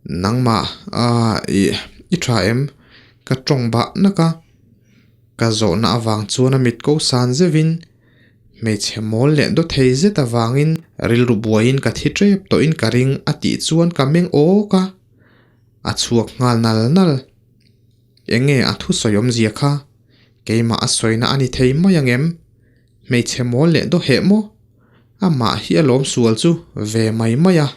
Nangmah ah i i tha em? Ka tawng bah nak a. Ka zawhna avang chuan a mit ko san zeuhin hmeichhe mawl leh daw thei zet avangin rilru buaiin ka thi tep tawhin ka ring a tih chuan ka meng awk a. A chhuak nghal nal nal. Enge a thusawi awmzia kha? Keimah a sawina a ni thei mai ang em? Hmeichhe mawl leh daw heh maw? Amah hi a lawm sual chu ve mai mai a.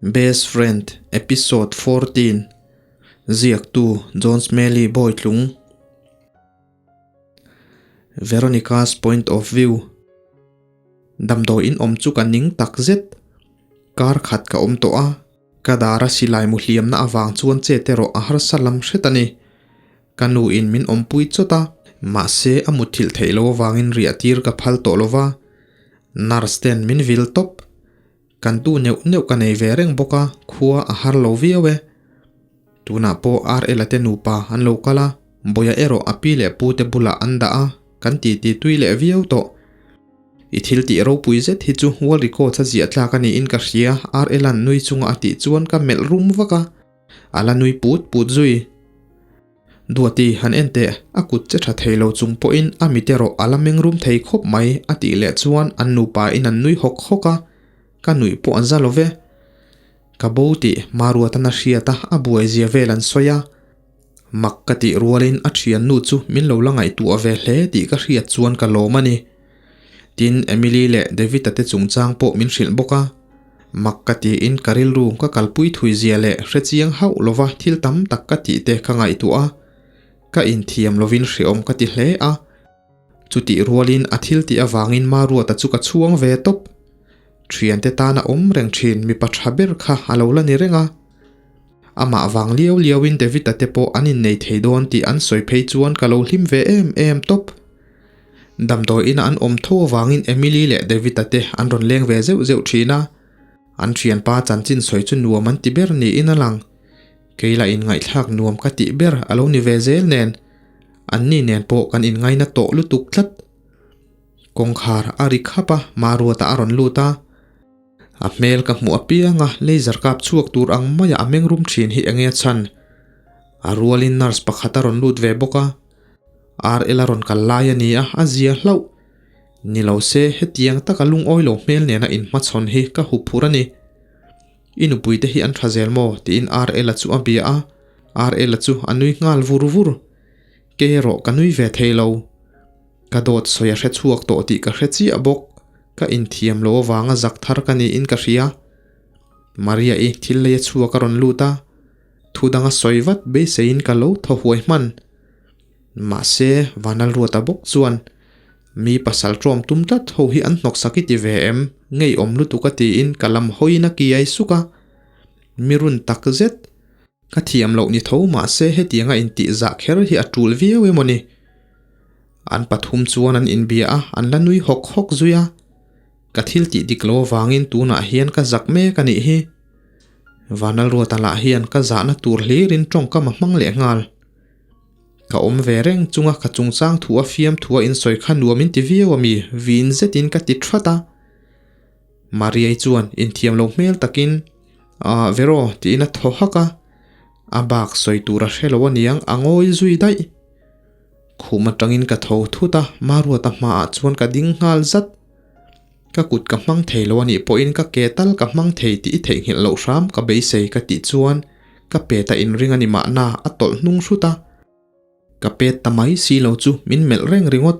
Best Friend Episode 14 Ziaktu John Smelly Bawitlung Veronica's Point of View Damdawiin awm chu ka ning tak zet. Kar khat ka awm tawh a, ka dara silai mu hliamna avang chuan chet erawh a harsa lam hret a ni. Ka nu in min awmpui chawt a, mahse a mutthilh theih loh avangin riah tir ka phal tawh lo va, nurse ten min vil tawp. Kan tu neuh neuh ka nei ve reng bawk a, khua a har lo viau e. Tunah pawh RL-a te nupa an lo kal a, Bawia erawh a pi leh pu te bulah an dah a, kan titi tui leh viau tawh. I thil tih ropui zet hi chu World Records a ziah tlak a niin ka hria, RL-a'n nui chunga a tih chuan ka melh rum vak a, a la nui put put zui. Duati, han en teh, a kut che tha thei lo chung pawhin a mit erawh a la meng rum thei khawp mai, a tih leh chuan an nupa in an nui hawk hawk a, ka nuih pawh an za lo ve. Ka bo tih Maruatan a hriat a, a buai zia vel an sawi a. Mak ka tih rualin a thiannu chu min lo la ngaihtuah ve hle tih ka hriat chuan ka lawm a ni. Tin, Emily leh David-a te chungchang pawh min hrilh bawk a. Mak ka tiin ka rilru ka kalpui thui zia leh hrechiang hauh lova thil tam tak ka tih te ka ngaihtuah a. Ka inthiam lovin hreawm ka ti hle a. Chutih rualin a thil tih avangin Maruata chu ka chhuang ve tawp. Thiante tana awm reng thin mipa tha ber kha a lo la ni reng a. Amah vang liau liauin David-a te pawh an innei thei dawn tih an sawi phei chuan ka lo hlim ve em em tawp. Damdawi ina an awm tho avangin Emily leh David-a te an rawn leng ve zeuh zeuh thin a. An thianpa chanchin sawi chu nuam an ti ber niin a lang. Kei lah inngaihthlak nuam ka tih ber a lo ni ve zel nen, anni nen pawh kan inngaina tawh lutuk tlat. Kawngkhar a ri khap a, Maruata a rawn lut a. A hmel ka hmuh apiang a, laser kap chhuak tur ang maia a meng rum thin hi enge a chhan? A rualin nurse pakhat a rawn lut ve bawk a. RL a rawn kal lai a ni a, a zia hlauh. Ni lo se, hetiang taka lungawi lo hmel nena inhmachhawn hi ka huphurh a ni. I nupuite hi an tha zel maw? tiin RL-a chu a bia a, RL-a chu a nui nghal vur vur. Kei erawh ka nui ve thei lo. Ka dawt sawi a hre chhuak tawh tih ka hre chiah bawk. Ka inthiam lo avanga zak thar ka niin ka hria. Maria-i thil lei a chhuak a rawn lut a, thu danga sawi vat beiseiin ka lo thaw huai hman. Mahse, Vanlalruata bawk chuan, Mi pasal ṭawm tum tlat ho hi an hnawksak i ti ve em? Ngeiawm lutuk a tiin ka lam hawiin a kiai suk a. Mi run tak zet. Ka thiam loh ni tho mahse hetianga intih zah kher hi a ṭul viau emaw ni? An pathum chuan an inbia a, an la nui hawk hawk zui a. Ka thil tih dik lo avangin tunah hian ka zak mek a nih hi. Vanlalruata lah hian ka zahna tur hlirin ṭawngkam a hmang leh nghal. Ka awm ve reng chunga ka chungchang thu a fiam thu a insawi kha nuam in ti viau a mi, vin zetin ka ti that a. Mariai chuan inthiam lo hmel takin, Ah, Vero, tiin a thaw hak a. A bak sawi tur a hre lo aniang, a ngawi zui daih. Khum atangin ka tho thut a, Maruata hmaah chuan ka ding nghal zat. Ka kut ka hmang thei lo anih pawhin ka ke tal ka hmang thei tih i theihnghilh loh hram ka beisei ka tih chuan ka pet a inring a ni mahna a tawlh hnung hrut a. Ka pet ta mai si lo chu min melh reng ringawt.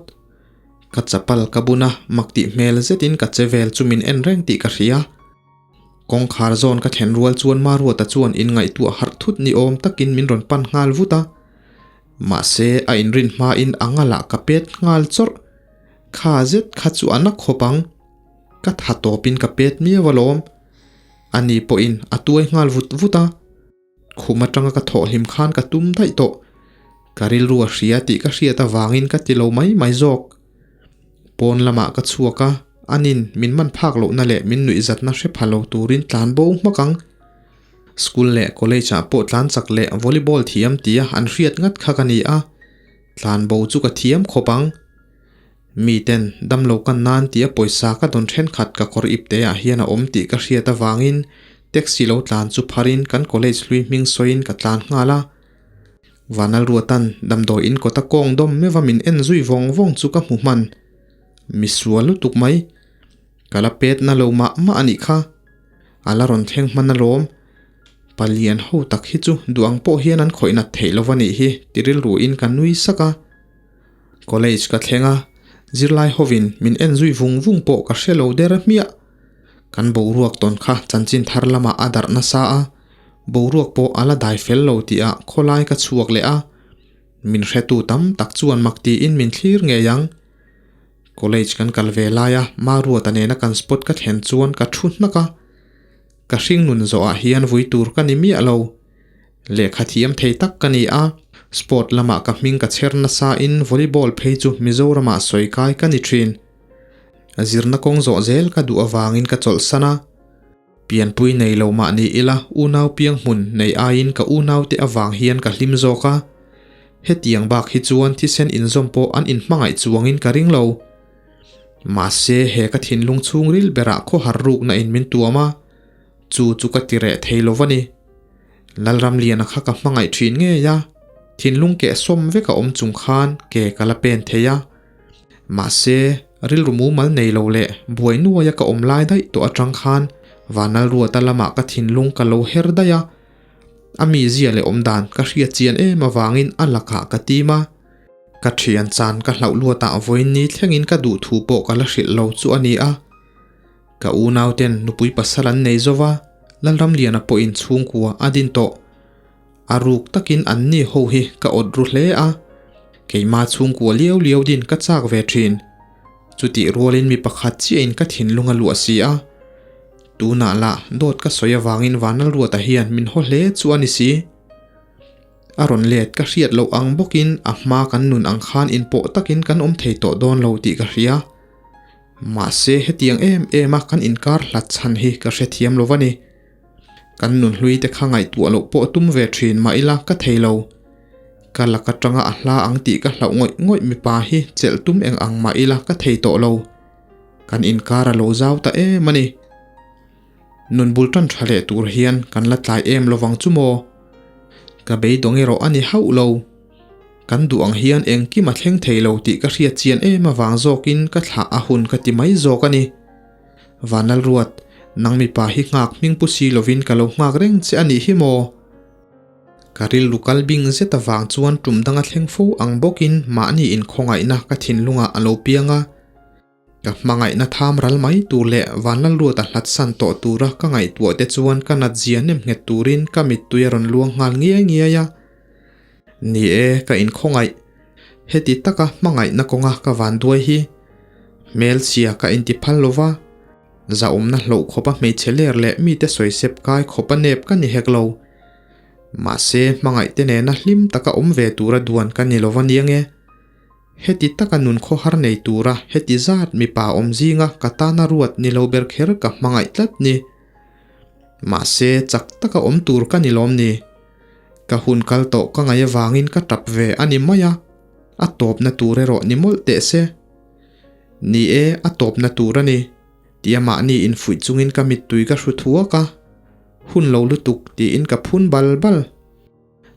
Ka chapal ka bun a, mak tih hmel zetin ka che vel chu min en reng tih ka hria. Kawngkhar zawn ka thlen rual chuan Maruata chuan inngaihtuah harh thut ni awm takin min rawn pan nghal vut a. Mahse a inrin hmain a ngalah ka pet nghal chawrh. Kha zet kha chu a na khawp ang. Ka tha tawpin ka pet miau alawm. Ani pawhin a tuai nghal vut vut a. Khum atanga ka thawh hlim khan ka tum daih tawh. Ka rilru a hria tih ka hriat avangin ka ti lo mai mai zawk. Pawn lamah ka chhuak a, anin min man phak lohna leh min nuihzatna hre pha lo turin tlan bo hmak ang. School leh college ah pawh tlan chak leh volleyball thiam tia an hriat ngat kha ka ni a. Tlanbo chu ka thiam khawp ang. Miten damlo kan nan tia pawisa ka dawn thenkhat ka kawr ipte ah hian a awm tih ka hriat avangin taxi lo tlan chu pharin kan college hlui hming sawiin ka tlan nghal a. Vanlalruatan damdawi in kawta kawng dawm meuh a min en zui vawng vawng chu ka hmu hman. Misual lutuk mai. Ka la pet na lo mah mah a nih kha. A la rawn thleng hman alawm. Palian ho tak hi chu duh ang pawh hian an khawih nat theih lova nih hi ti rilru in ka nui sak a. College ka thleng a, zirlai hovin min en zui vung vung pawh ka hre lo der hmiah. Kan boruak tawn kha chanchin thar lamah a darh nasa a, boruak pawh a la dai fel lo tih ah khawlai ka chhuak leh a. Min hretu tam tak chuan mak tiin min thlir ngei ang. College kan kal ve laia Maruata nena kan spot ka thlen chuan ka thu hnak a. Ka hringnun zawhah hian vui tur ka ni miah lo. Lehkha thiam thei tak ka ni a, sport lamah ka hming ka chher nasa in volleyball phei chu Mizoramah sawi kai ka ni thin. Zirna kawng zawh zel ka duh avangin ka chawlhsan a. Pianpui nei lo mah ni ila unau piang hmun nei aiin ka unaute avang hian ka hlim zawk a. Hetiang bak hi chuan thisen inzawm pawh an inhmangaih chuangin ka ring lo. Mahse he ka thinlung chhungril berah khawhar rukna in min tuam a, chu chu ka ti reh thei lo va ni. Lalramliana kha ka hmangaih thin ngei a, thinlung keh sawm vek a awm chung khan ke ka la pen thei a. Mahse rilru mumal nei lo leh buai nuaia ka awm lai daih tawh atang khan Vanlalruata lamah ka thinlung ka lo her daih a, a mizia leh awmdan ka hriat chian em avangin a lakah ka tim a. Ka thian chan ka hlauh luatah vawiin ni thlengin ka duh thu pawh ka la hrilh lo chu a ni a. Ka unauten nupui pasal an nei zo va, Lalramliana pawhin chhungkua a din tawh. A ruk takin an ni ho hi ka awt ru hle a, keima chhungkua liau liau din ka chak ve thin. Chutih rualin mi pakhat chiahin ka thinlung a luah si a. Tunah lah dawt ka sawi avangin Vanlalruata hian min haw hle chu a ni si. A rawn let ka hriat loh ang bawkin a hma kan nun ang khan inpawh takin kan awm thei tawh dawn lo tih ka hria. Mahse hetiang em em a kan inkar hlat chhan hi ka hrethiam lo va ni. Kan nun hlui te kha ngaihtuah loh pawh tum ve thin mah ila ka thei lo. Ka lak atanga a hla ang tih ka hlauh ngawih ngawih mipa hi chelh tum eng ang mah ila ka thei tawh lo. Kan inkar a lo zau ta em a ni. Nun bul tan tha leh tur hian kan la tlai em lovang chu maw? Ka beidawng erawh a ni hauh lo. Kan duh ang hian engkim a thleng thei lo tih ka hriat chian em avang zawkin ka thlah a hun ka ti mai zawk a ni. Vanlalruat, nang mipa hi nghak hming pu si lovin ka lo nghak reng che a nih hi maw? Ka rilru kal bing zet avang chuan tum danga thleng fo ang bawkin mahni inkhawngaihna ka thinlungah a lo piang a. Ka hmangaihna tham ral mai tur leh Vanlalruata hlatsan tawh tura ka ngaihtuah te chuan ka natzia nem nghet turin ka mittui a rawn luang nghal ngiai ngiai a. Ni e, ka inkhawngaih. Heti taka hmangaihna kawnga ka vanduai hi hmelchhia ka inti phal lo va, zahawmna hloh khawpa hmeichhe ler leh mite sawisep kai khawpa nep ka ni hek lo. Mahse, hmangaihte nena hlim taka awm ve tura duan ka ni lo va nia nge. Heti taka nun khawhar nei tura heti zat mipa awm zinga ka tana ruat ni lo ber kher ka hmangaih tlat ni. Mahse, chak taka awm tur ka ni lawm ni. Ka hun kal tawh ka ngaih avangin ka tap ve a ni mai a, a tawpna tur erawh ni mawlh teh se. Ni e, a tawpna tur a ni, tia mahni infuih chungin ka mittui ka hru thuak a, hun lo lutuk tiin ka phun bal bal.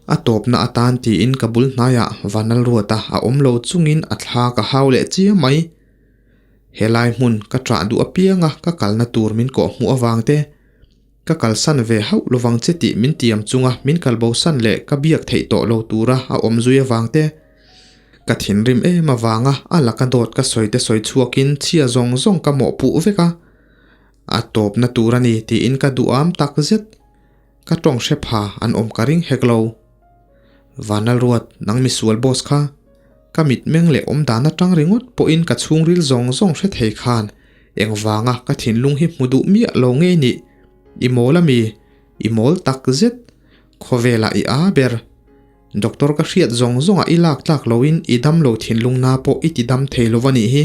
A tawpna atan tiin ka bul hnaiah Vanlalruata a awm lo chungin a thla ka hau leh chiam mai. Helai hmun ka ṭah duh apianga ka kalna tur min kawh hmuh avang te, ka kalsan ve hauh lovang che tih min tiam chunga min kalbosan leh ka biak theih tawh lo tura a awm zui avang te, ka thinrim em avanga a laka dawt ka sawi te sawi chhuakin chhia zawng zawng ka mawhpuh vek a. A tawpna tur a ni tiin ka duham takzet. Ka tawng hre pha an awm ka ring hek lo. Vanlalruat, nang misual boss kha. Ka mitmeng leh awmdan atang ringawt pawhin ka chhungril zawng zawng hre thei khan engvanga ka thinlung hi hmu duh miah lo ngei nih. I mawl ami? I mawl tak zet. Khawvelah i aa ber. Doctor ka hriat zawng zawngah i lak tlak loin i damlo thinlung na pawh i ti dam thei lo va nih hi.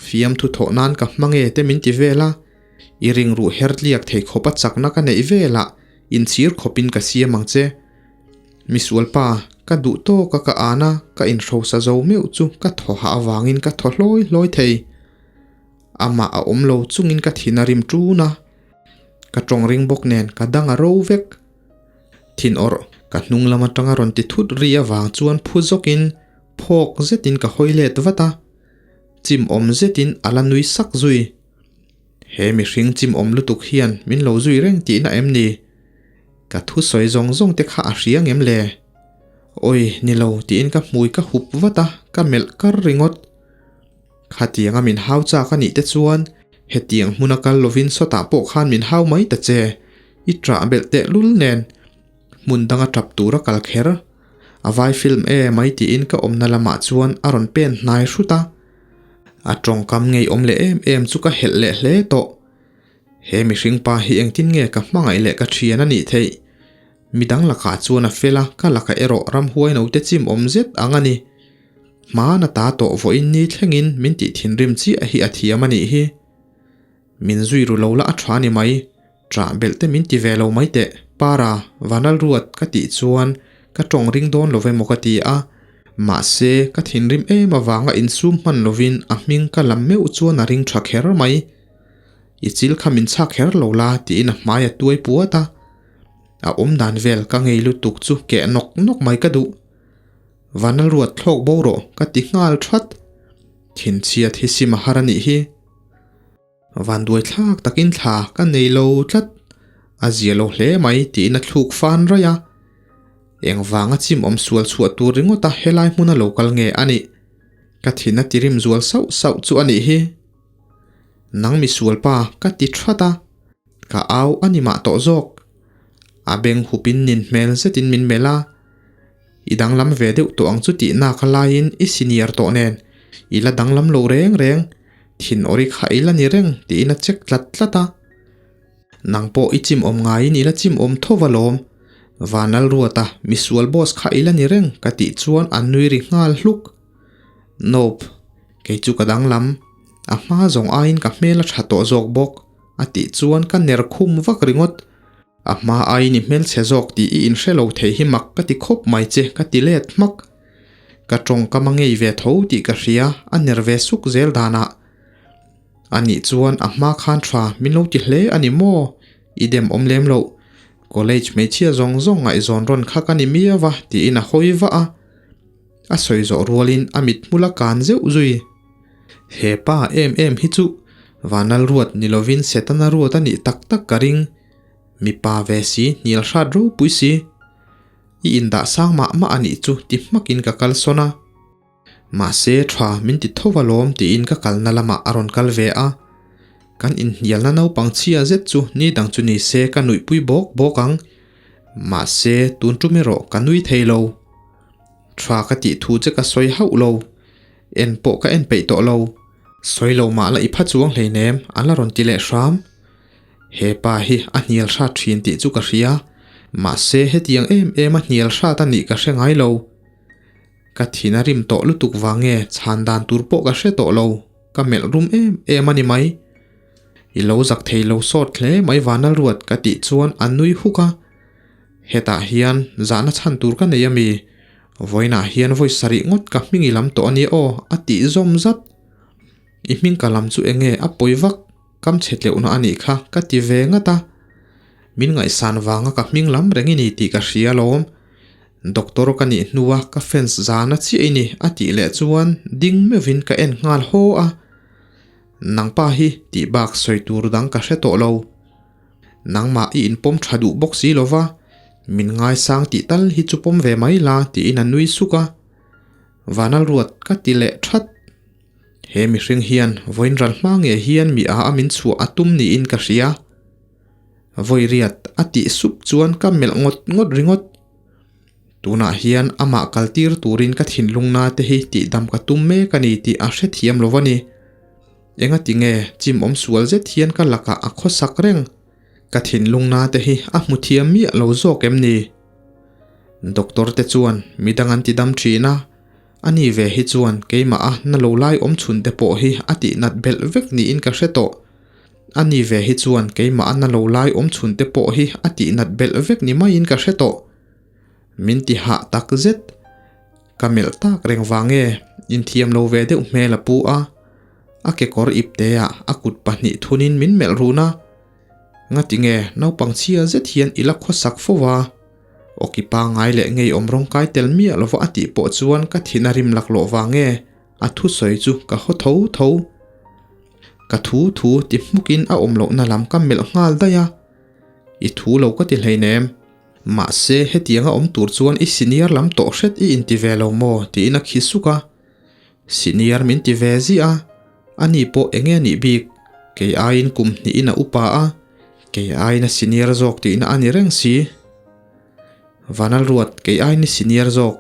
Fiamthu thawh nan ka hma nge te min ti vel a. I ringruh her tliak thei khawpa chakna ka neih velah inchhir khawpin ka siam ang che. Misualpa, Ka duh tawk a ka an a, ka inhrosa zo meuh chu ka thaw hah avangin ka thaw hlawi hlawi thei. Amah a awm lo chungin ka thin a rim ṭun a, ka tawng ring bawk nen ka dang a ro vek. Thin awrh ka hnung lam atanga rawn ti thut ri avang chuan phu zawkin phawk zetin ka hawi let vat a, chim awm zetin a la nui sak zui. He mihring chim awm lutuk hian min lo zui reng tihna em ni? Ka thusawi zawng zawng te kha a hria ngem le? Awi, ni lo tiin ka hmui ka hup vat a, ka melh kar ringawt. Khatianga min hau chak a nih te chuan hetiang hmuna kal lovin sawtah pawh khan min hau mai ta che, i ṭah belh teh lul nen hmun danga ṭap tura kal kher a vai film e mai tiin ka awmna lamah chuan a rawn pen hnai hrut a. A ṭawngkam ngeiawm leh em em chu ka helh leh hle tawh. He mihring pa hi engtin nge ka hmangaih leh ka ṭhian a nih theih? Midang lakah chuan a fel a, ka lakah erawh ramhuai note chim awm zet ang a ni. Hmana ta tawh vawiin ni thlengin min tih thinrim chiah hi a thiam a nih hi. Min zui ru lo la a ṭha ni mai, ṭah belh te min ti ve lo mai teh, Para, Vanal ruat ka tih chuan ka ṭawng ring dawn lo emaw ka ti a, mahse ka thinrim em avanga insum hman lovin a hming ka lam meuh chuan a ring ṭha kher mai. I chil kha min chhak kher lo la tiin a hmai a tuai puat a, a awm dan vel ka ngei lutuk chu keh nawk nawk mai ka duh. Vanal ruat thlawk bo rawh ka ti nghal that. Thinchhiat hi sim a har a nih hi. Vanduai thlak takin thla ka nei lo tlat, a zia lo hle mai tiin a thluk fan raih a. Engvanga chim awm sual chhuah tur ringawta helai hmuna lo kal nge a nih? Ka thin a tirim zual sauh sauh chu a nih hi. Nang misual pa ka ti that a, ka au a ni mah tawh zawk. A beng hupin nin hmel zetin min melh a, I danglam ve deuh tawh ang chu tih nak a laiin i senior tawh nen i la danglam lo reng reng, thin awri kha i la ni reng tiin a check tlat tlat a. Nang pawh i chim awm ngaiin i la chim awm tho va lawm, Vanlal Ruata misual boss kha i la ni reng ka tih chuan a nui ri nghal hluk. Nope, kei chu ka danglam, a hma zawng aiin ka hmel a tha tawh zawk bawk a tih chuan ka ner khum vak ringawt. A hma aiin i hmelchhe zawk tih i inhre lo thei hi mak ka ti khawp mai che ka ti let hmak. Ka tawngkam a ngei ve tho tih ka hria, a ner ve suk zel danah. Anih chuan a hma khan tha min lo ti hle a ni maw? I dem awm lem loh. College hmeichhia zawng zawng ngaihzawn rawn kha ka ni miau a tiin a hawi vah a. A sawi zawh rualin a mit hmul a kan zeuh zui. He pa em em hi chu Vanal ruat ni lovin Setana ruat a nih tak tak ka ring. Mipa ve si, hnial hrat ropui si. I indah sang mah mah a nih chu ti hmakin ka kal sawn a. Mahse tha min ti tho alawm tiin ka kalna lamah a rawn kal ve a. Kan inhnialna naupang chhia zet chu ni dang chu ni se ka nuihpui bawk bawk ang. Mahse tun tum erawh ka nui thei lo. Tha ka tih thu che ka sawi hauh lo. En pawh ka en peih tawh lo. Sawi lo mah la i pha chuang hleinem a la rawn ti leh hram. He pa hi a hnial hrat thin tih chu ka hria, mahse hetiang em em a hnial hrat a nih ka hre ngai lo. Ka thin a rim tawh lutuk vang nge chhan dan tur pawh ka hre tawh lo, ka melh rum em em a ni mai. I lo zak thei lo sawt hle mai Vanal ruat ka tih chuan a nui huk a. Hetah hian zahna chhan tur ka nei a mi? Vawiinah hian vawi sarih ngawt ka hming i lam tawh a nia aw a tih zawm zat. I hming ka lam chu eng nge a pawi vak? Kam chhe tleuhna a nih kha ka ti ve ngat a. Min ngaihsan vanga ka hming lam reng i ni tih ka hria alawm. Doctor ka nih hnua ka fans zana chiah i ni a tih leh chuan ding meuhin ka en nghal haw a. Nangpa hi tih bak sawi tur dang ka hre tawh lo. Nangmah i inpawm tha duh bawk si lo va, min ngaisang tih tal hi chu pawm ve mai la tiin a nui suk a. Vanal ruat ka ti leh that. He mihring hian vawiin ral hma nge hian mi a a min chhuah a tum niin ka hria. Vawi riat a tih sup chuan ka melh ngawt ngawt ringawt. Tunah hian amah kaltir turin ka thinlungna te hi tihdam ka tum mek a ni tih a hrethiam lo a ni. Engati nge chim awm sual zet hian ka lakah a khawsak reng? Ka thinlungna te hi a hmu thiam miah lo zawk em ni? Doctor te chuan midang an tidam thin a. A ni ve hi chuan keimah a na lo lai awm chhun te pawh hi a tih nat belh vek niin ka hre tawh. A ni ve hi chuan keimah a na lo lai awm chhun te pawh hi a tih nat belh vek ni maiin ka hre tawh. Min ti hah tak zet. Ka melh tak reng vang nge inthiam lo ve deuh hmel a pu a, a kekawr ipte ah a kut pahnih thunin min melh run a. Ngati nge naupang chhia zet hian i la khawsak fo a? Awki pangngai leh ngeiawm rawngkai tel miah lova a tih pawh chuan ka thin a rim laklawh vang nge a thusawi chu ka haw tho tho. Ka thu thu ti hmukin a awm lohna lam ka melh nghal daih a, I thu lo ka ti hleinem. Mahse hetianga awm tur chuan i senior lam tawh hret i inti ve lo maw tiin a khi suk a. Senior min ti ve ziah a, ani pawh enge nih bik, kei aiin kum hnihin a upa a, kei aiin a senior zawk tihna a ni reng si. Vanal ruat kei aiin i senior zawk,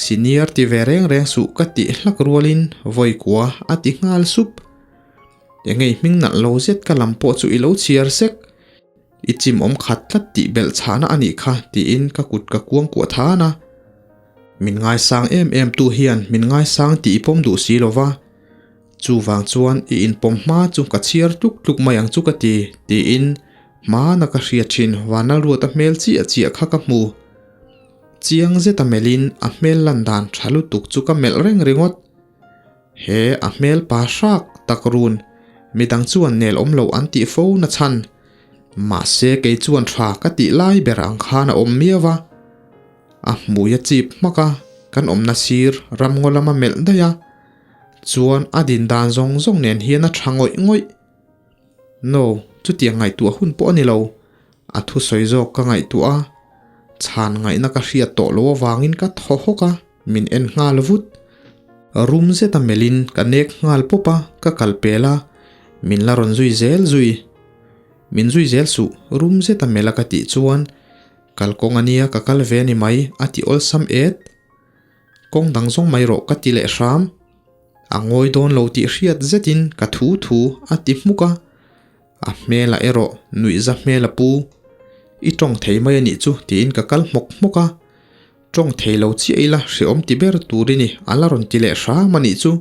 senior ti ve reng reng suh ka tih hlak rualin vawi kua a ti nghal sup. Enge i hming nalh lo zet ka lam pawh chu i lo chhiar sek. I chim awm khat tlat tih belh chhahna a nih kha tiin ka kut ka kuang kuah than a. Min ngaisang em em tu hian min ngaisang tih i pawm duh si lo va, chuvang chuan i inpawm hma chu ka chhiar tluk tluk mai ang chu ka ti tiin hmana ka hria thin Vanlalruata hmel chiah chiah kha ka hmu. Chiang zeta melhin a hmel lan dan tha lutuk chu ka melh reng ringawt. He a hmel pa hrak tak run, midang chuan nel awm lo an tih fo na chhan. Mahse kei chuan tha ka tih lai ber ang khan a awm miau a. A hmui a chip hmak a, kan awmna sir ramngaw lama melh daih a. Chuan a din dan zawng zawng nen hian a tha ngawih ngawih. No, chutiang ngaihtuah hun pawh a ni lo. A thusawi zawk ka ngaihtuah a, chhan ngaihna ka hriat tawh lo avangin ka thaw hawk a, min en nghal vut. Rum zeta melhin ka nek nghal pawp a, ka kal pel a, min la rawn zui zel zui. Min zui zel suh, rum zeta melh a ka tih chuan, Kalkawng a nia ka kal ve a ni mai, a ti awlsam et. Kawng dang zawng mai rawh ka ti leh hram. A ngawi dawn lo tih hriat zetin ka thu thu a ti hmuk a, a hmelah erawh nuihza hmel a pu. I tawng thei mai a nih chu tiin ka kal hmawk hmawk a, tawng thei lo chiah ila hreawm ti ber tur i ni a la rawn ti leh hram a nih chu.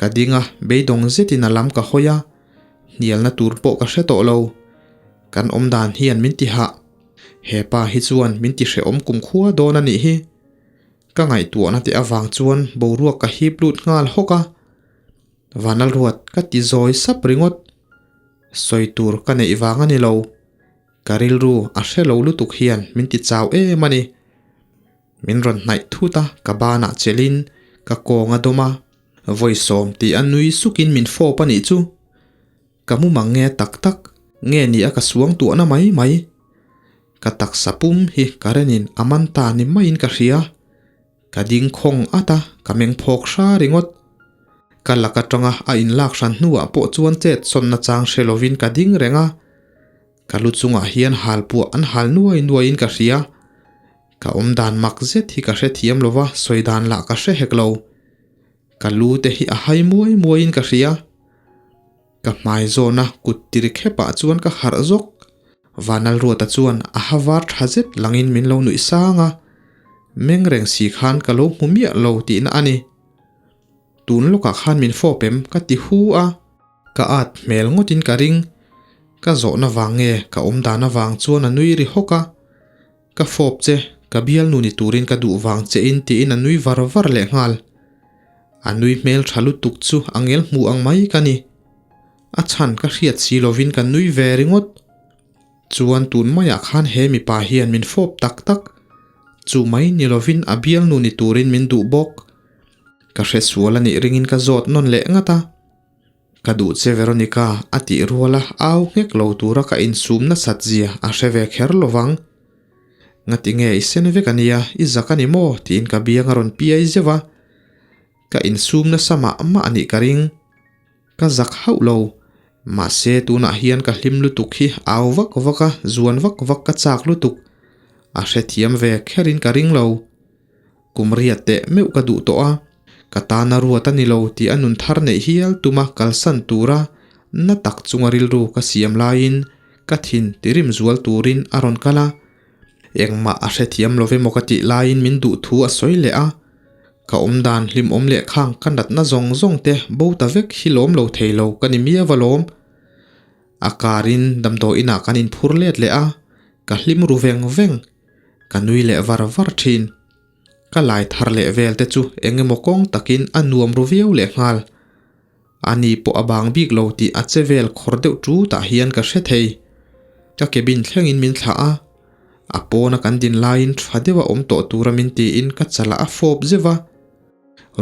Ka ding a, beidawng zetin a lam ka hawi a, hnialna tur pawh ka hre tawh lo. Kan awm dan hian min ti hah. He pa hi chuan min ti hreawm kumkhua dawn a nih hi. Ka ngaihtuahna te avang chuan boruak ka hip lut nghal hawk a, Vanlalruat ka ti zawi sap ringawt. Sawi tur ka neih vang a ni lo, ka rilru a hre lo lutuk hian min ti chau em a ni. Min rawn hnaih thut a, ka banah chelhin ka kawng a dawm a, vawi sawm tih a nui sukin min fawp a nih chu. Ka mu mang nge tak tak, nge ni a ka suang tuahna mai mai. Ka taksa pum hi ka renin a man ta ni maiin ka hria. Ka ding khawng at a, ka meng phawk hra ringawt. Ka lak atanga a inlak hran hnuah pawh chuan chet sawnna chang hre lovin ka ding reng a. Ka lu chungah hian halpuah an hal nuai nuaiin ka hria. Ka awmdan mak zet hi ka hrethiam lova, sawi dan lah ka hre hek lo. Ka lu te hi a hai muai muaiin ka hria. Ka hmai zawna kut tiri khepah chuan ka harh zawk. Vanlalruata chuan a ha var tha zet langin min lo nuih sang a. Meng reng si khan ka lo hmu miah lo tihna a ni. Tun lawkah khan min fawp em ka ti hu a. Ka at hmel ngawtin ka ring. Ka zawhna vang nge ka awmdan avang chuan a nui ri hawk a. Ka fawp che, ka bialnu ni turin ka duh vang che in tiin a nui var var leh nghal. A nui hmel tha lutuk chu a ngel hmu ang mai ka ni. A chhan ka hriat si lovin ka nui ve ringawt. Chuan tun maiah khan he mipa hian min fawp tak tak. Chu mai ni lovin a bialnu ni turin min duh bawk. Ka hresual a nih ringin ka zawt nawn leh ngat a. Ka duh che Veronica a tih rual a au nghek lo tura ka insum nasat zia a hre ve kher lo vang. Ngati nge i sen vek a nia, i zak a ni maw? tiin ka biang a rawn piai zeuh a. Ka insum nasa mah mah a nih ka ring. Ka zak hauh lo. Mahse tunah hian ka hlim lutuk hi au vak vak a, zuan vak vak ka chak lutuk. A hrethiam ve kherin ka ring lo. Kum riat teh meuh ka duh tawh a, ka tana ruat a ni lo tih a nun thar neih hial tuma kalsan tura na tak chunga rilru ka siam laiin ka thin tirim zual turin a rawn kal a. Engmah a hrethiam lo emaw ka tih laiin min duh thu a sawi leh a, ka awmdan hlimawm leh khang ka natna zawng zawng te bo ta vek hi lawm lo thei lo ka ni miau alawm. A karin damdawi inah kan inphur let leh a, ka hlim ru veng veng. Ka nui leh var var thin. Ka lai thar leh vel te chu eng emaw kawng takin a nuam ru viau lehnghal. Ani pawh a bang bik lo tih a che vel khawr deuh ṭutah hian ka hre thei. Ka cabin thlengin min thlah a, a pawna kan din laiin ṭha deuha awm tawh tura min tiin ka chalah a fawp zeuh a.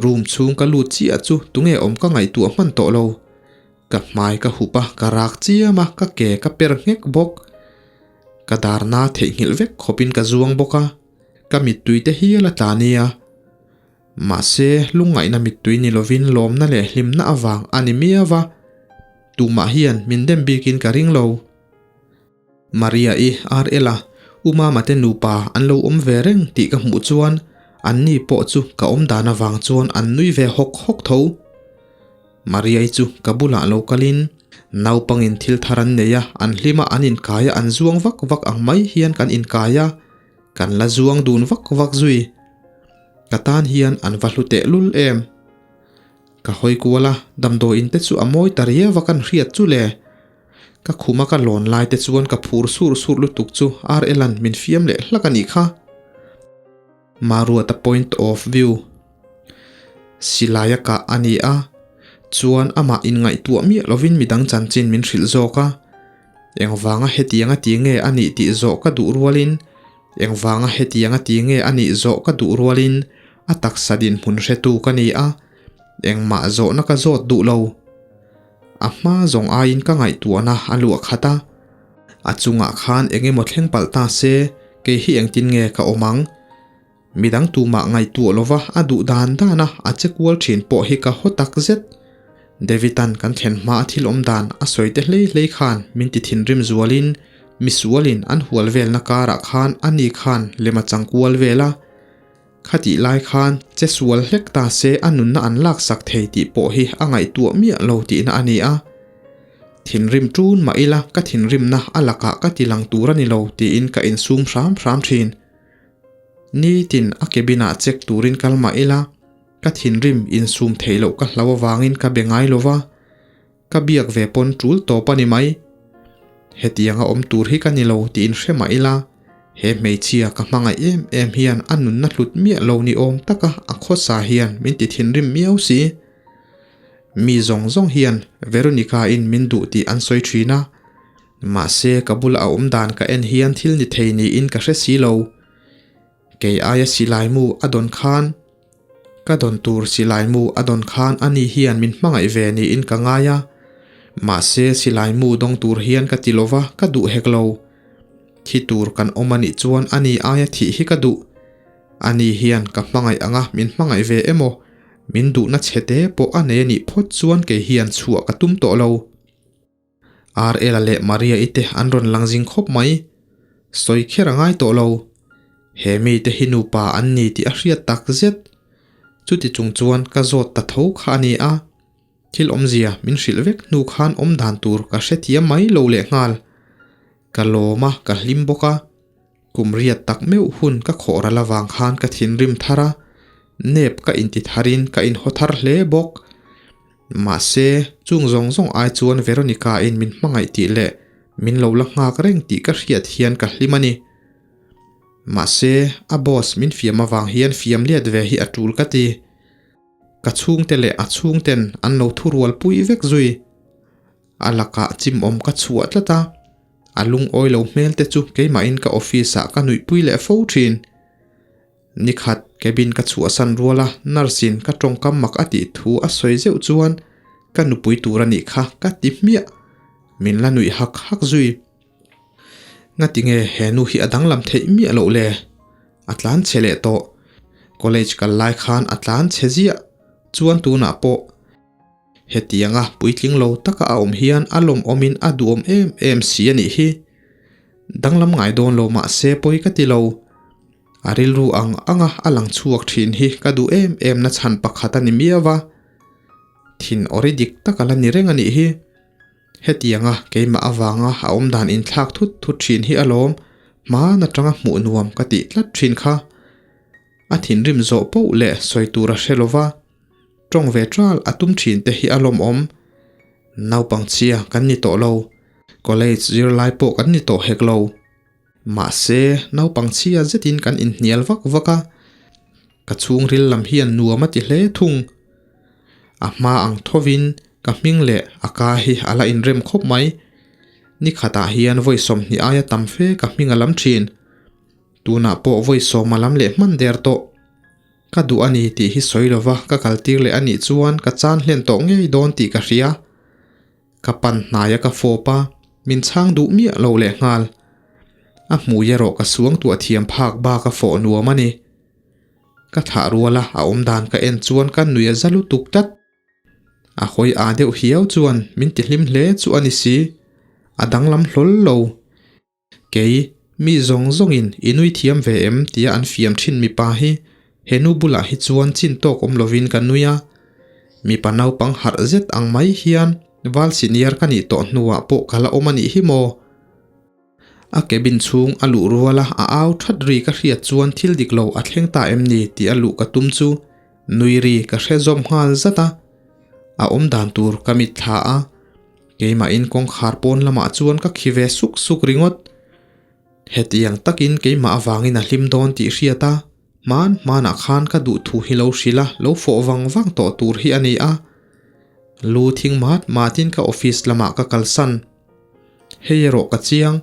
Room chhung ka lut chiah chu tunge awm ka ngaihtuah hman tawh lo. Ka hmai ka hup a, ka rak chiam a, ka ke ka per nghek bawk. Ka darna theihnghilh vek khawpin ka zuang bawk a, ka mittui te hial a tla nia. Mahse, lungngaihna mittui ni lovin lawmna leh hlimna avang a ni miau va, tumah hian min dem bikin ka ring lo. Maria-i RL-a U Mama te nupa an lo awm ve reng tih ka hmuh chuan anni pawh chu ka awm dan avang chuan an nui ve hawk hawk tho. Maria-i chu ka bulah lo kalin naupangin thil thar an nei a, an hlim a, an inkai a, an zuang vak vak ang mai hian kan inkai a, kan la zuang dun vak vak zui. Ka tan hian an va hlu teh lul em? Ka hawi kual a, damdawiin te chu a mawi ta riau a kan hriat chu le. Ka khuma ka lawn lai te chuan ka phur sur sur lutuk chu RL-a'n min fiam leh hlak a nih kha. Maruata point of view. Silai a kah a ni a, chuan amah inngaihtuah miah lovin midang chanchin min hrilh zawk a. Engvanga hetianga ti nge a nih tih zawh ka duh rualin Engvanga hetianga ti nge a nih zawh ka duh rualin a taksa dinhmun hretu ka ni a, engmah zawhna ka zawt duh lo. A hma zawng aiin ka ngaihtuahna a luah khat a, a chungah khan eng emaw thleng palh ta se kei hi engtin nge ka awm ang? Midang tumah ngaihtuah lova a duh dan dana a che kual thin pawh hi ka haw tak zet. David-a'n kan thlen hma a thil awm dan a sawi te hlei hlei khan min ti thinrim zualin Misualin an hual velna karah khan ani khan lem a chang kual vel a, khatih lai khan che sual hlek ta se a nunna an laksak thei tih pawh hi a ngaihtuah miah lo tihna a ni a. Thinrim ṭun mah ila ka thinrimna a lakah ka ti lang tur a ni lo tiin ka insum hram hram ṭhin. Nitin a cabin-ah check turin kal mah ila ka thinrim insum theih loh ka hlau avangin ka be ngai lo va. Ka biak ve pawn tul tawp a ni mai. Hetianga awm tur hi ka ni lo tiin hre mah ila, he hmeichhia ka hmangaih em em hian a nunna hlut miah lo ni awm taka a khawsa hian min ti thinrim miau si. Mi zawng zawng hian Veronica-in min duh tih an sawi thin a, mahse ka bula a awm dan ka en hian thil ni thei niin ka hre si lo. Kei aia silaimu a dawn khan. Ka dawn tur silaimu a dawn khan ani hian min hmangaih ve niin ka ngai a, mahse silaimu dawng tur hian ka ti lova ka duh hek lo. Thi tur kan awm anih chuan ani aia thih hi ka duh. Ani hian ka hmangaih anga min hmangaih ve emaw, min duhna chhe te pawh a nei anih phawt chuan kei hian chhuah ka tum tawh lo. RL-a leh Maria-i te an rawn lang zing khawp mai. Sawi kher a ngai tawh lo. He mite hi nupa an ni tih a hriat tak zet. Chuti chung chuan ka zawt ta tho kha a ni a. Thil awmzia min hrilh vek hnu khan awm dan tur ka hrethiam mai lo lehnghal. Ka lawm a, ka hlim bawk a. Kum riat tak meuh hun ka khawh ral avang khan ka thinrim thar a, nep ka inti tharin ka inhaw thar hle bawk. Mahse, chung zawng zawng ai chuan Veronica-in min hmangaih tih leh min lo la nghak reng tih ka hriat hian ka hlim a ni. Mahse, a boss min fiam avang hian fiam let ve hi a tul ka ti. Ka chhungte leh a chhungten an lo thurual pui vek zui. A lakah chimawm ka chhuah tlat a, a lungawi lo hmel te chu keimahin ka office ah ka nuihpui leh fo thin. Nikhat cabin ka chhuahsan rual a nurse in ka tawngkam mak a tih thu a sawi zeuh chuan ka nupui tur a nih kha ka ti hmiah. Min la nuih hak hak zui. Ngatinge he nu hi a danglam theih miah loh le? A tlan chhe leh tawh. College kal lai khan a tlan chhe ziah. Chuan tunah pawh. Hetianga puitling lo taka a awm hian a lawmawmin a duhawm em em si a nih hi. Danglam ngai dawn lo mah se pawi ka ti lo. A rilru ang anga a lang chhuak thin hi ka duh em em na chhan pakhat a ni miau va. Thin awri dik tak a la ni reng a nih hi. Hetianga keimah avanga a awm dan inthlak thut thut thin hi alawm hmaan atanga hmuh nuam ka tih tlat thin kha. A thinrim zawh poh leh sawi tur a hre lova. Tawng ve tral a tum thin te hi a lawmawm. Naupang chhia kan ni tawh lo. College zirlai pawh kan ni tawh hek lo. Mahse, naupang chhia zetin kan inhnial vak vak a. Ka chhungril lam hian nuam a ti hle thung. A hma ang thovin ka hming leh a ka hi a la inrem khawp mai. Ni khatah hian vawi 20 aia tam fe ka hming a lam thin. Tunah pawh vawi 10 a lam leh hman der tawh. Ka duh a ni tih hi sawi lova ka kaltir leh a nih chuan ka chan hlen tawh ngei dawn tih ka hria. Ka pan hnaia ka fawp a, min chhang duh miah lo leh nghal. A hmui erawh ka suang tuah thiam phak bak a fawh nuam a ni. Ka thlah ruala a awm dan ka en chuan ka nui a za lutuk tlat. A hawi aa deuh hiau chuan min ti hlim hle chu a ni si. A danglam hlawl lo. Kei, mi zawng zawngin i nui thiam ve em tia an fiam thin mipa hi he nu bulah hi chuan chin tawk awm lovin ka nui a. Mipa naupang harh zet ang mai hian val senior ka nih tawh hnuah pawh ka la awm a nih hi maw? A cabin chhung a luh ruala a au that ri ka hriat chuan thil dik lo a thleng ta em ni tih a luh ka tum chu nui ri ka hre zawm nghal zat a. A awm dan tur ka mitthla a. Keimahin kawngkhar pawn lamah chuan ka khi ve suk suk ringawt. Hetiang takin keimah avangin a hlim dawn tih hriat a, hman hmanah khan ka duh thu hi lo hrilh a, lo fawh vang vang tawh tur hi a ni a. Lu thing mat matin ka office lamah ka kalsan. Hei erawh ka chiang,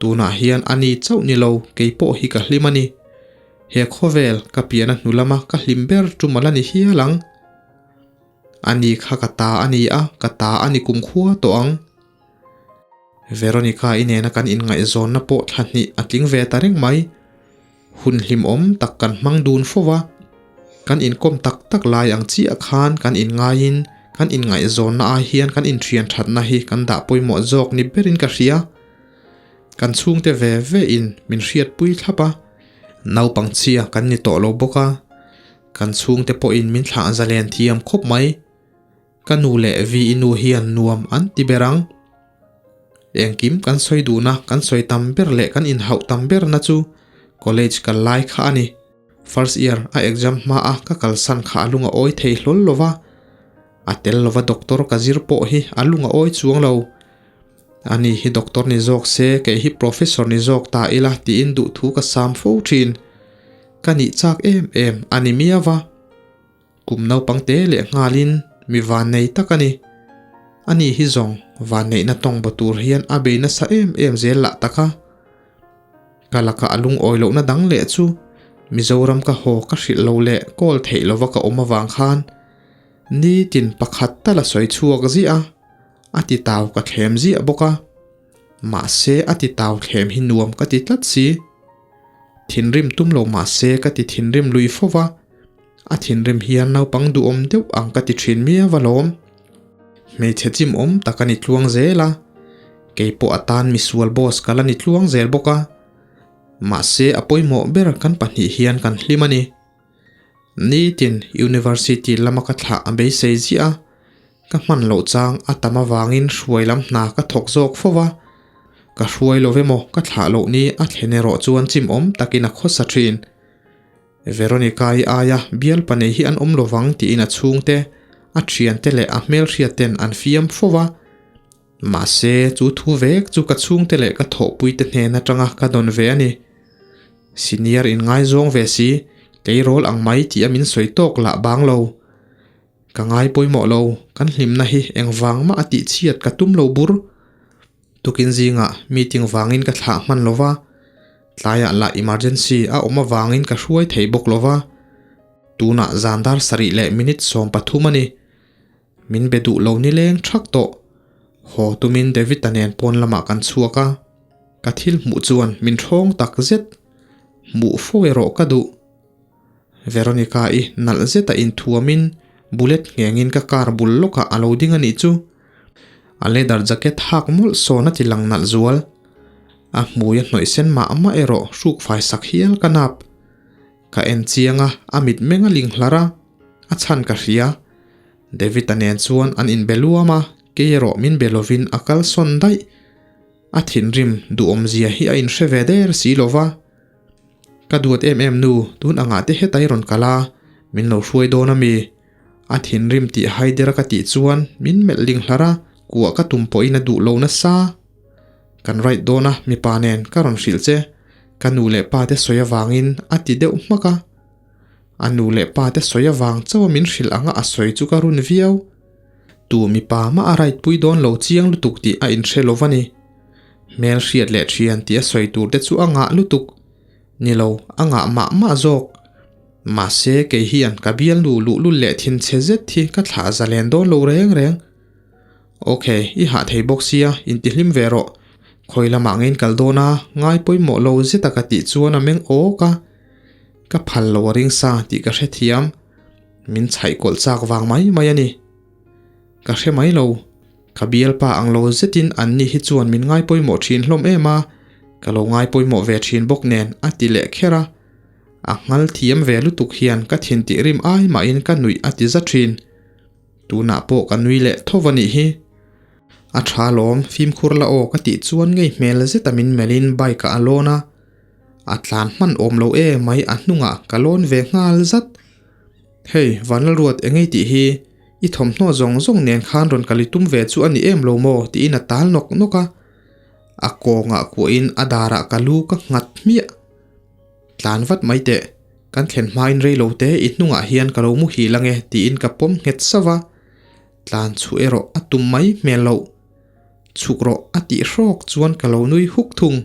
tunah hian a ni chauh ni lo kei pawh hi ka hlim a ni. He khawvel ka pian a hnu lama ka hlim ber tum a la ni hial ang. A ni kha ka ta a ni a, ka ta a ni kumkhua tawh ang. Veronica i nena kan inngaihzawnna pawh thla hnih a tling ve ta reng mai. Hun hlimawm tak kan hmang dun fo va. Kan inkawm tak tak lai ang chiah khan kan inngaiin kan inngaihzawnna ai hian kan inthian thatna hi kan dah pawimawh zawk ni berin ka hria. Kan chhungte ve ve in min hriatpui thlap a, naupang chhia kan ni tawh lo bawk a. Kan chhungte pawhin min thlah zalen thiam khawp mai. Ka nu leh Vi nu hian nuam an ti ber ang. Engkim kan sawi duhna, kan sawi tam ber leh kan inhauh tam berna chu college kal lai kha a ni. First year a exam hma a ka kalsan kha a lung a awi thei hlawl lo va. A tel lova doctor ka zir pawh hi a lung a awi chuang lo. Ani hi doctor ni zawk se, kei hi professor ni zawk ta ila tiin duhthu ka sam fo thin. Ka nih chak em em a ni miau a. Kum naupang te leh nghalin mi vannei tak a ni. Ani hi zawng vanneihna tawng ba tur hian a bei nasa em em zel lah tak a. Ka laka a lungawi lohna dang leh chu Mizoram ka haw ka hrilh lo leh kawl theih lova ka awm avang khan nitin pakhat tal a sawi chhuak ziah a, a ti tau ka thlem ziah bawk a. Mahse a ti tau thlem hi nuam ka ti tlat si. Thinrim tum lo mahse ka ti thinrim lui fo va, a thinrim hian naupang duhawm deuh ang ka ti thin miau alawm. Hmeichhe chimawm tak a ni tluang zel a, kei pawh atan misual boss ka la ni tluang zel bawk a. Mahse a pawimawh ber kan pahnih hian kan hlim a ni. Nitin University lama ka thlah a beisei ziah a, ka hman loh chang a tam avangin hruai lam hna ka thawk zawk fo va, ka hruai lo emaw ka thlah loh ni a thlen erawh chuan chimawm takin a khawsa thin. Veronica-i aia bial panei hi an awm lovang tiin a chhungte, a thiante leh a hmelhriatten an fiam fo va, mahse chu thu vek chu ka chhungte leh ka thawhpuite hnen atanga ka dawn ve a ni. Senior in ngaizawng ve si, tleirawl ang mai tih a min sawi tawk lah bang lo. Ka ngai pawimawh lo, kan hlimna hi engvang mah a tih chhiat ka tum lo bur. Tukin zingah meeting vangin ka thlah hman lo va, tlaiah lah emergency a awm avangin ka hruai thei bawk lo va. Tunah zan dar sarih leh minute 13 a ni. Min be duh lo nileng thak tawh. Haw tumin David-a nen pawn lamah kan chhuak a, ka thil hmuh chuan min ṭhawng tak zet. Hmuh fo erawh ka duh. Veronica-i nalh zeta inthuamin bullet nghengin ka car bul lawkah a lo ding a nih chu. A leather jacket hak mawlh sawn a ti lang nalh zual. A hmui a hnawih sen mah mah erawh hruk fai sak hial ka nap. Ka en chiang a, a mitmeng a ling hlar a, a chhan ka hria. David-a nen chuan an inbe luam a, kei erawh min be lovin a kalsawn daih. A thinrim duhawmzia hi a inhre ve der si lo va. Ka duat em em nu, tun angah te heta i rawn kal a, min lo hruai dawn a mi? A thinrim tih hai der a ka tih chuan min melh ling hlar a, kuah ka tum pawhin a duh lo nasa. Kan right dawn a, mipa nen ka rawn hrilh che, ka nu leh pa te sawi avangin a ti deuh hmak a. A nu leh pa te sawi avang chauh a min hrilh anga a sawi chu ka run viau. Tu mipa mah a ride pui dawn lo chiang lutuk tih a inhre lo va ni. Hmel hriat leh thian tih a sawi tur te chu a ngah lutuk. Ni lo, a ngah mah mah zawk. Mahse kei hian ka bialnu luhlul leh thinchhe zet hi ka thlah zalen dawn lo reng reng. Ok, i hah thei bawk sia, intihlim ve rawh. Khawi lamah nge in kal dawn a, ngai pawimawh lo zet a ka tih chuan a meng awk a. Ka phal lo a ring sa tih ka hrethiam. Min chhaih kawlh chak vang mai mai a ni. Ka hre mai lo. Ka bialpa ang lo zetin an ni hi chuan min ngai pawimawh thin hlawm em a, ka lo ngai pawimawh ve thin bawk nen a ti leh kher a. A nghal thiam ve lutuk hian ka thin tih rim ai mahin ka nuih a ti za thin. Tunah pawh ka nui leh tho va nih hi. A tha lawm, fimkhur la aw ka tih chuan ngei hmel zeta min melhin bike ah a lawn a. A tlan hman awm lo e mai a hnungah ka lawn ve nghal zat. Hei, Vanlalruat engei tih hi i thawmhnaw zawng zawng nen khan rawn kal i tum ve chu a ni em lo maw tiin a tal nawk nawk a. A kawngah kuahin a darah ka lu ka nghat hmiah. Tlan vat mai teh, kan thlen hmain rei lo te i hnungah hian ka lo muhil ange tiin ka pawm nghet sauh a. Tlan chhuh erawh a tum mai hmel loh. Chhuk rawh a tih hrawk chuan ka lo nui huk thung.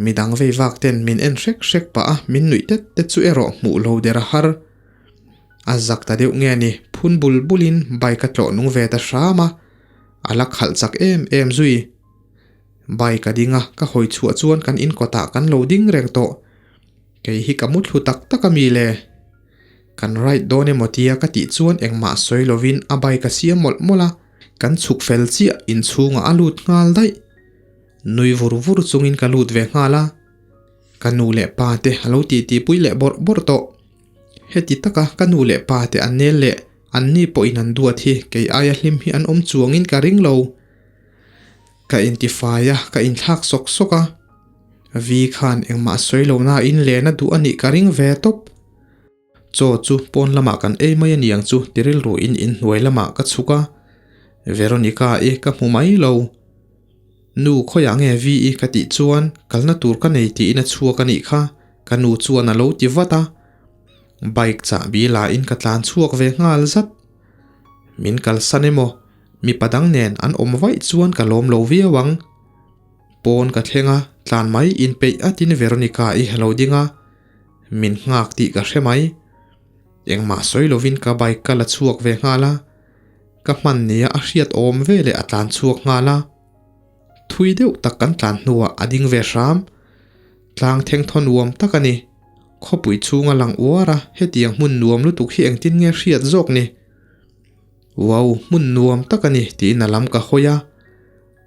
Midang vei vak ten min en hrek hrek pah a min nuih tet tet chu erawh hmuh lo der a har. A zak ta deuh nge ni phun bul bul in bike a tlawh nung ve ta hram a, a la khalh chak em em zui. Bike a ding a, ka hawi chhuah chuan kan in kawtah kan lo ding reng tawh. Kei hi ka muthlu tak tak a mi le? Kan ride dawn emaw tia ka tih chuan engmah sawi lovin a bike a siam mawlh mawlh a, kan chhuk fel chiah inchhungah a lut nghal daih. Nui vur vur chungin ka lut ve nghal a, ka nu leh pa te a lo titi pui leh bawrh bawrh tawh. Heti taka ka nu leh pa te an nel leh an ni pawhin an duat hi kei aia hlim hi an awm chuangin ka ring lo. Ka intifai a, ka inthlak sawk sawk a. Vi khan engmah sawi lo nain len a duh a nih ka ring ve tawp. Chaw chu pawn lamah kan ei mai a niang chu ti rilruin inhnuai lamah ka chhuk a, Veronica i ka hmu mai lo. Nu khawiah nge Vi i ka tih chuan kalna tur ka nei tiin a chhuak a nih kha ka nu chuan a lo ti vat a. Bike chahbi lain ka tlan chhuak ve nghal zat. Min kalsan emaw mipa dang nen an awm vaih chuan ka lawm lo viau ang. Pawn ka thleng a, tlan mai inpeih atin Veronica i a lo ding a. Min nghak tih ka hre mai. Engmah sawi lovin ka bike ka la chhuak ve nghal a. Ka hman nia a hriat awm ve leh a tlan chhuak nghal a. Thui deuh tak kan tlan hnuah a ding ve hram. Tlang thengthaw nuam tak a ni. Khawpui chhunga lang uar a, hetiang hmun nuam lutuk hi engtin nge hriat zawk ni? Wow, hmun nuam tak a ni tiin a lam ka hawi a.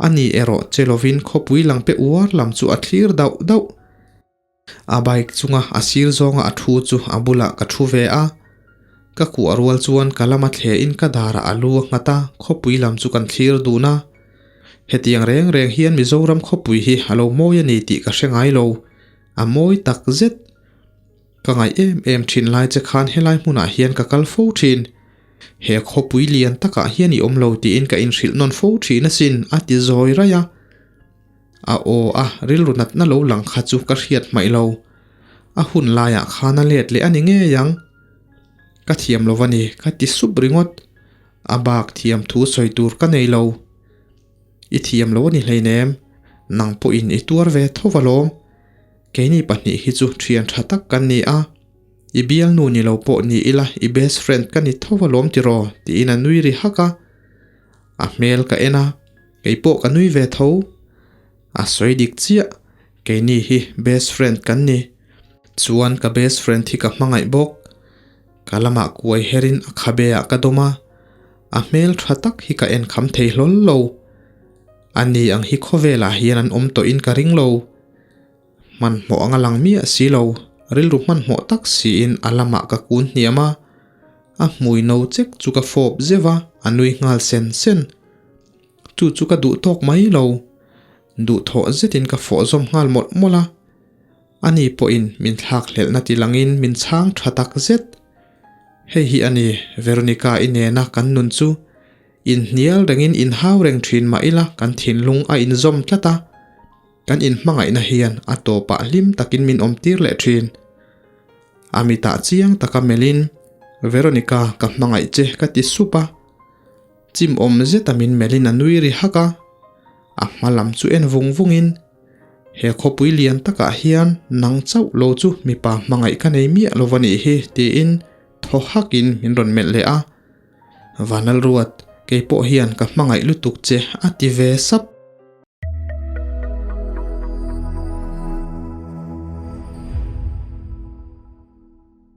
Ani erawh che lovin khawpui lang pe uar lam chu a thlir dauh dauh. A bike chunga a sir zawnga a thu chu a bulah ka thu ve a, ka kuah rual chuan ka lama thlehin ka darah a lu a nghat a, khawpui lam chu kan thlir dun a. Hetiang reng reng hian Mizoram khawpui hi a lo mawi a ni tih ka hre ngai lo, a mawi tak zet. Ka ngaih em em thin lai che khan helai hmunah hian ka kal fo thin. He khawpui lian takah hian i awm lo tiin ka inhrilh nawn fo thin asin a ti zawi raih a. A aw a rilru natna lo lang kha chu ka hriat hmaih lo. A hun laiah khan a let leh a ni ngei ang. Ka thiam lo a ni, ka ti sup ringawt. A bak thiam thu sawi tur ka nei lo. I thiam lo a ni hleinem, nang pawhin i tuar ve tho alawm. Keini pahnih hi chu thian tha tak kan ni a, i bialnu ni lo pawh ni ila i best friend ka ni tho alawm tiraw tiin a nui ri hak a. A hmel ka en a, kei pawh ka nui ve tho. A sawi dik chiah, keini hi best friend kan ni. Chuan ka best friend hi ka hmangaih bawk. Ka lamah kuai herin a khabe ah ka dawm a, a hmel tha tak hi ka en kham thei hlawl lo. Ani ang hi khawvelah hian an awm tawhin ka ring lo. Hmanhmawh anga lang miah si lo, rilru hmanhmawh tak siin a lamah ka kun hniam a, a hmui no chek chu ka fawp zeuh a, a nui nghal sen sen. Chu chu ka duh tawk mai lo, duhthawh zetin ka fawh zawm nghal mawlh mawlh a, ani pawhin min thlakhlelhna ti langin min chhang tha tak zet. Hei hi a ni Veronica i nena kan nun chu inhnial rengin inhau reng thin mah ila kan thinlung a inzawm tlat a. Kan inhmangaihna hian a tawpah hlim takin min awmtir leh thin. A mitah chiang taka melhin, Veronica, ka hmangaih che ka ti sup a. Chim awm zeta min melhin a nui ri hak a. A hma lam chu en vung vungin, He khawpui lian takah hian nang chauh lo chu mipa hmangaih ka nei miah lo va nih hi tiin thaw hakin min rawn melh leh a. Vanlalruat, kei pawh hian ka hmangaih lutuk che a ti ve sap.